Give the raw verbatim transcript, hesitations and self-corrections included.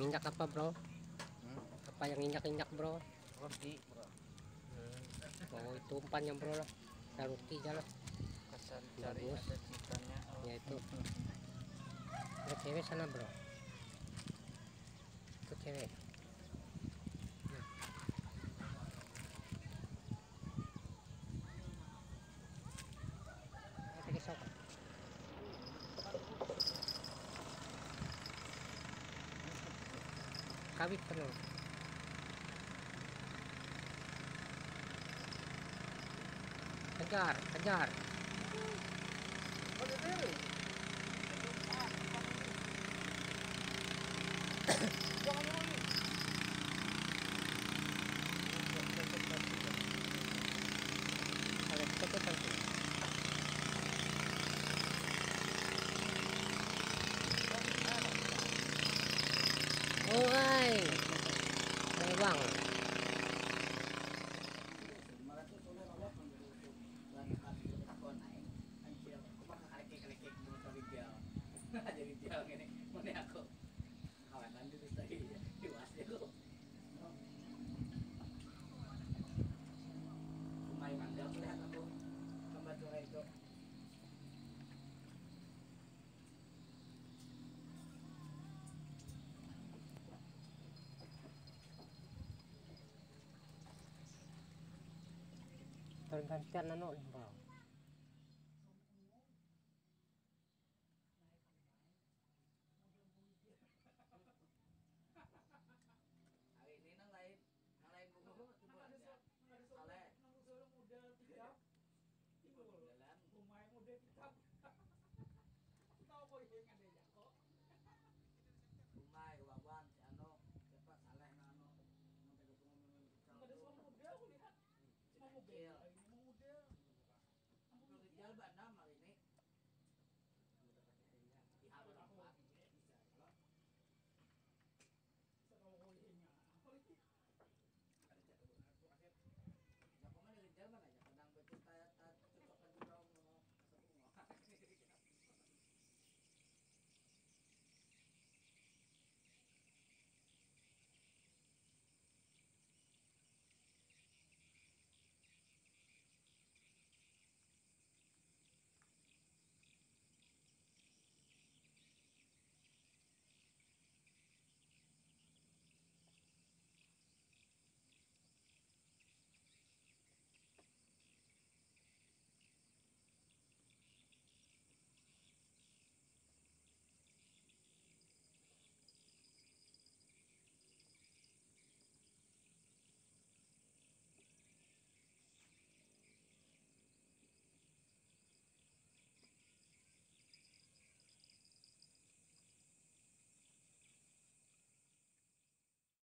Injak apa, Bro? Hmm? Apa yang injak-injak, Bro? Roti, Bro. Hmm. Oh, itu umpannya, Bro, lah. Ya, roti aja lah. Kasar cari. Bagus. Ada ceritanya. Oh. Ya, itu. Ada cewek sana, Bro. Itu cewek. Nah. Oke, sok. Kawit penuh. Kejar, kejar. Orai. Bawang. Jadi dia gini, mana aku? Kawanan dulu tadi, ya. Tiwas ya, aku. Lumayan mangga, aku lihat aku. Gambar curah itu. Tergantian anu, Bang. Hari ini nang lain, nang lain buku. Saleh. Model kitab. Dalam. Umai model kitab. Tahu kok ini ada ya kok. Umai, Wawan, si Ano, siapa Saleh nang Ano. Nang tadi aku ngomong. Ada suara model aku lihat. Mau model, ini mau model. Rijal ba enam hari.